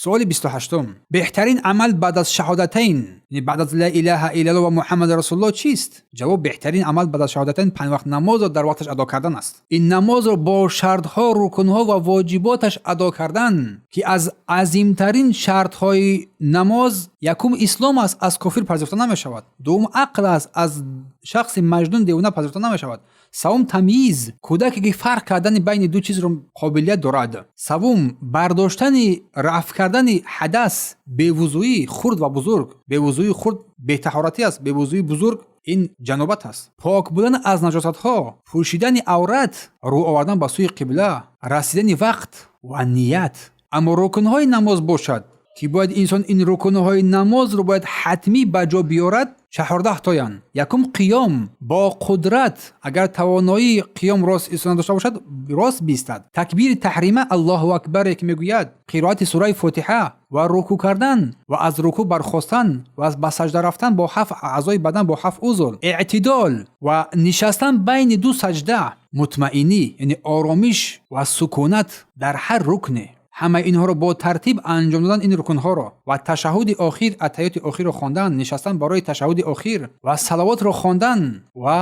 Суоли 28-ум: беҳтарин амал баъд аз шаҳодатайн, яъне баъд аз ла илаҳа иллаллоҳ ва Муҳаммад расулуллоҳ, чист? Ҷавоб: беҳтарин амал баъд аз шаҳодатайн панҷ вақт намозро дар вақташ адо кардан аст. Ин намозро бо шартҳо, рукнҳо ва воҷиботаш адо кардан, ки аз азимтарин шартҳои намоз якум ислом аст, аз кофир пазируфта намешавад. Дуввум ақл аст, аз шахси маҷнун, девона пазируфта намешавад. Савум тамйиз, кӯдаке ки фарқ кардани байни ду чизро қобилият дорад. Савум бардоштани, рафъ кардани ҳадас, бевузӯӣ хурд ва бузург. Бевузӯи хурд бетаҳоратӣ аст, бевузӯи бузург ин ҷанобат аст. Пок будан аз наҷосатҳо, пӯшидани аврат, рӯ овардан ба сӯи қибла, расидани вақт ва ният. Аммо рукнҳои намоз бошад, ки бояд инсон ин рукнҳои намозро бояд ҳатмӣ ба ҷо биёрад, 14 тоянд. Якум қиём бо қудрат, агар тавоноии қиём рост истодан дошта бошад, рост биистад. Такбири таҳрима, Аллоҳу акбаре ки мегӯяд, қироати сураи Фотиҳа ва рукӯъ кардан ва аз рукӯъ бархостан ва ба саҷда рафтан бо ҳафт аъзои бадан, бо ҳафт узв, эътидол ва нишастан байни ду саҷда, мутмаинӣ, яъне оромиш ва сукунат дар ҳар рукне. Ҳамаи инҳоро бо тартиб анҷом додан, ин рукнҳоро, ва ташаҳҳуди охир, аттаҳиёти охирро хондан, нишастан барои ташаҳҳуди охир ва салавотро хондан ва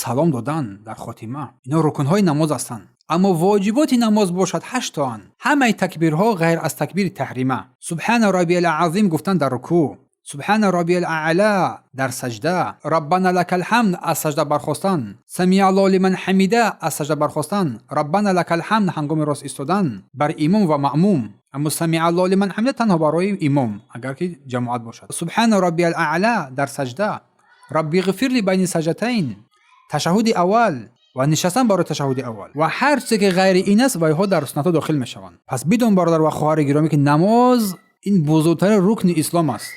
салом додан дар хотима. Инҳо рукнҳои намоз ҳастанд. Аммо воҷиботи намоз бошад ҳашт тоанд. Ҳамаи такбирҳо ғайр аз такбири таҳрима, Субҳана раббиял азим гуфтан дар рукӯъ, Субҳана раббиял аъла дар саҷда, Раббана лакал ҳамд аз саҷда бархостан, Самиаллоҳу лиман ҳамида аз саҷда бархостан, Раббана лакал ҳамд ҳангоми рост истодан бар имом ва маъмум. Аммо Самиаллоҳу лиман ҳамида танҳо барои имом, агар ки ҷамоат бошад. Субҳана раббиял аъла дар саҷда, Рабби ғфирли байни саҷдатайн, ташаҳҳуди аввал ва нишастан барои ташаҳҳуди аввал ва ҳар чизе ки ғайри ин аст, вайҳо дар суннатҳо дохил мешаванд. Пас бидон, бародар ва хоҳари гиромӣ, ки намоз ин бузургтарин рукни ислом аст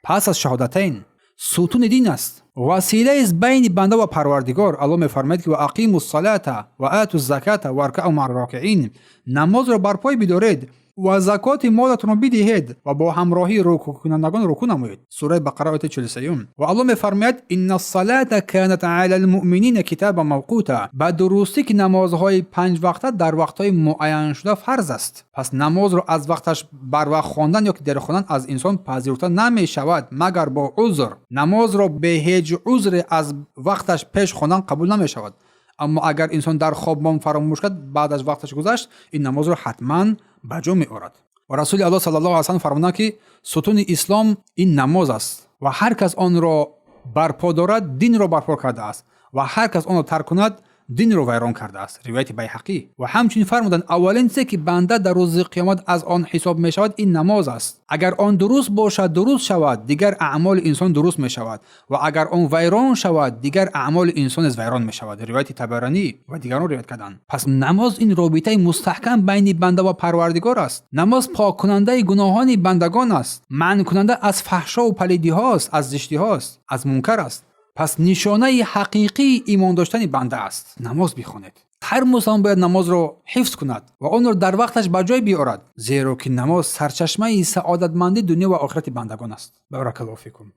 пас аз шаҳодатайн, сутуни дин аст, василаест байни банда ва Парвардигор. Аллоҳ мефармояд, ки ва ақиму ссалата ва ату заката варкаъу маа рокиин, намозро барпой бидоред ва закоти молатонро бидиҳед ва бо ҳамроҳии рукӯъкунандагон рукӯъ намоед. Сураи Бақара, ояти 43-юм. Ва Аллоҳ мефармояд: инна ссалата канат ала лмуъминина китаба мавқута, ба дурустӣ ки намозҳои панҷвақта дар вақтҳои муайяншуда фарз аст. Пас намозро аз вақташ барвақт хондан ё ки дер хондан аз инсон пазируфта намешавад, магар бо узр. Намозро бе ҳеҷ узре аз вақташ пеш хондан қабул намешавад. Аммо агар инсон дар хоб мон, фаромӯш кард, баъд аз вақташ гузашт, ин намозро ҳатман ба ҷо меорад. Ва Расули Аллоҳ саллаллоҳу алайҳи васаллам фармуданд, ки сутуни ислом ин намоз аст ва ҳар кас онро барпо дорад, динро барпо кардааст ва ҳар кас онро тарк кунад, динро вайрон кардааст. Ривояти Байҳақӣ. Ва ҳамчунин фармуданд: аввалин чизе ки банда дар рӯзи қиёмат аз он ҳисоб мешавад, ин намоз аст. Агар он дуруст бошад, дуруст шавад, дигар аъмоли инсон дуруст мешавад ва агар он вайрон шавад, дигар аъмоли инсон низ вайрон мешавад. Ривояти Табаранӣ ва дигарон ривоят карданд. Пас намоз ин робитаи мустаҳкам байни банда ва Парвардигор аст. Намоз поккунандаи гуноҳони бандагон аст, манъкунанда аз фаҳшову палидиҳост, аз зиштиҳост, аз мункар аст. Пас нишонаи ҳақиқии имон доштани банда аст. Намоз бихонед. Ҳар мусалмон бояд намозро ҳифз кунад ва онро дар вақташ ба ҷой биёрад, зеро ки намоз сарчашмаи саодатмандии дунё ва охирати бандагон аст. Баракаллоҳу фикум.